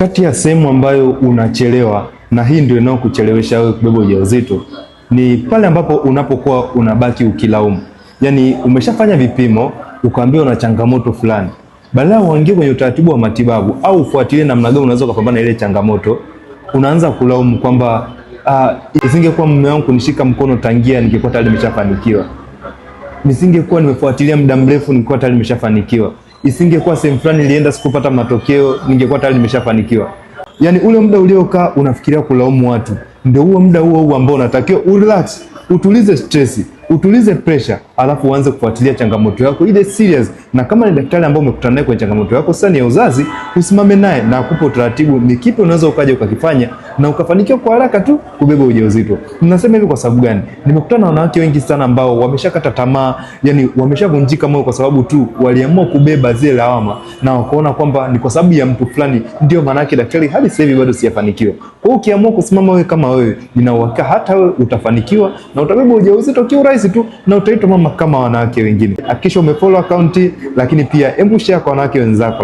Kati ya sehemu ambayo unachelewa na hii ndio inayokuchelewesha wewe kubeba ujauzito ni pale ambapo unapokuwa unabaki ukilaumu. Yaani umeshafanya vipimo ukaambiwa una changamoto fulani, badala uingie kwenye utaratibu wa matibabu au ufuatilie namna gani unaweza kupambana ile changamoto, unaanza kulaumu kwamba isingekuwa mume wangu kunishika mkono tangia ningekuwa tayari nimeshafanikiwa, nisingekuwa nimefuatilia muda mrefu ningekuwa tayari nimeshafanikiwa, isingekuwa sehemu fulani nilienda sikupata matokeo ningekuwa tayari nimeshafanikiwa. Yaani ule muda uliokaa unafikiria kulaumu watu, ndio huo muda huo huo ambao unatakiwa urelax, utulize stress, utulize pressure, alafu uanze kufuatilia changamoto yako ile serious. Na kama ni daktari ambao umekutana naye kwenye changamoto yako sasa ni ya uzazi, usimame naye na akupe utaratibu ni kipi unaweza ukaja ukakifanya na ukafanikiwa kwa haraka tu kubeba ujauzito. Ninasema hivi kwa sababu gani? Nimekutana na wanawake wengi sana ambao wameshakata tamaa, yani wameshavunjika moyo kwa sababu tu waliamua kubeba zile lawama na wakaona kwamba ni kwa sababu ya mtu fulani, ndio maana yake daktari, hadi sasa hivi bado sijafanikiwa. Kwa hiyo ukiamua kusimama wewe kama wewe, nina uhakika hata wewe utafanikiwa na utabeba ujauzito kiurahisi tu na utaitwa mama kama wanawake wengine. Hakikisha umefollow account, lakini pia hebu share kwa wanawake wenzako.